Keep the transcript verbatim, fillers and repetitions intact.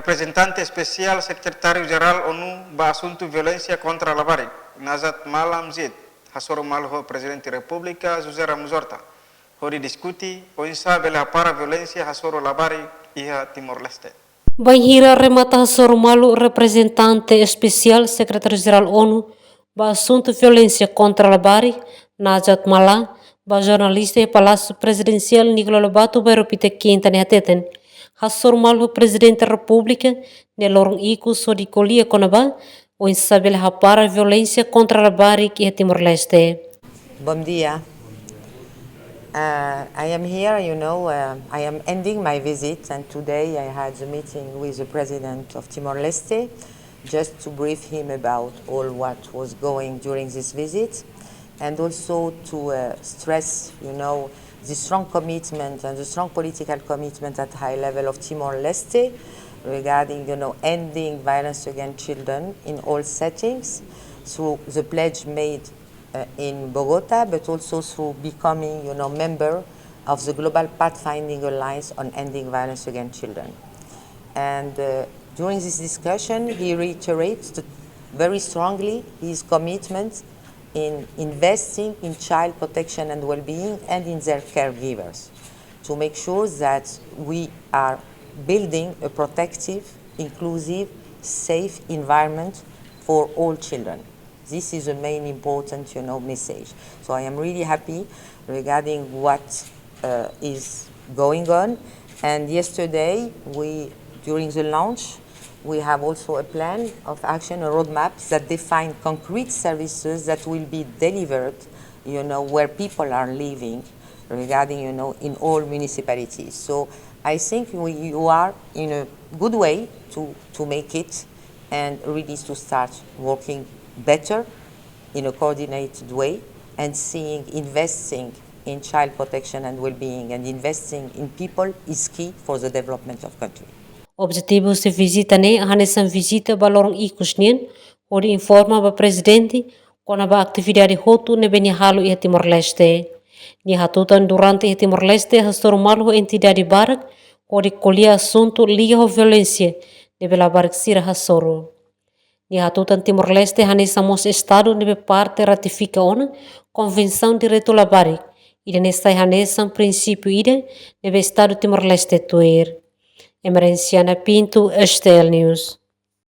Reprezentante Espesiál Sekretáriu Jerál ONU ba Asuntu Violénsia Kontra Labarik, Najat Malam Zeid, hasoru malu ho Prezidente Repúblika José Ramos Horta, hodi diskute oinsá bele hapara violénsia hasoru labarik iha Timor-Leste. Bainhira remata hasoru malu, Reprezentante Espesiál Sekretáriu Jerál ONU ba Asuntu Violénsia Kontra Labarik, Najat Malam, ba jornalista iha Palásiu Prezidensiál Nicolau Lobato, Bairru Pité, Kinta ne'e hateten, hasoru malu ho Prezidente Repúblika ne'e loron ikus hodi ko'alia kona-ba oinsá bele hapara violénsia kontra labarik iha Timor-Leste. Bom dia. Uh, I am here, you know, uh, I am ending my visit, and today I had a meeting with the president of Timor-Leste, just to brief him about all what was going during this visit, and also to, uh, stress, you know, the strong commitment and the strong political commitment at high level of Timor-Leste regarding, you know, ending violence against children in all settings through the pledge made, uh, in Bogota, but also through becoming, you know, member of the Global Pathfinding Alliance on Ending Violence Against Children. And, uh, during this discussion, he reiterates the, very strongly his commitment in investing in child protection and well-being and in their caregivers to make sure that we are building a protective, inclusive, safe environment for all children. This is the main important, you know, message. So I am really happy regarding what, uh, is going on. And yesterday, we, during the launch, we have also a plan of action, a roadmap that define concrete services that will be delivered, you know, where people are living, regarding, you know, in all municipalities. So I think we, you are in a good way to, to make it and really to start working better in a coordinated way and seeing investing in child protection and well-being and investing in people is key for the development of country. Objetivu husi vizita ne'e hanesan vizita ba loron ikus nian, hodi informa ba Prezidente kona-ba atividade hotu ne'ebé nia halo iha Timor-Leste. Nia hatutan durante iha Timor-Leste hasoru malu ho entidade barak hodi ko'alia asuntu liga ho violénsia ne'ebé labarik sira hasoru. Nia hatutan Timor-Leste hanesan mós estadu ne'ebé parte ratifika ona Konvensaun Direitu Labarik, ida-ne'e sai hanesan prinsípiu ida ne'ebé Estadu Timor-Leste tuir. Emerenciana Pinto, S T L News.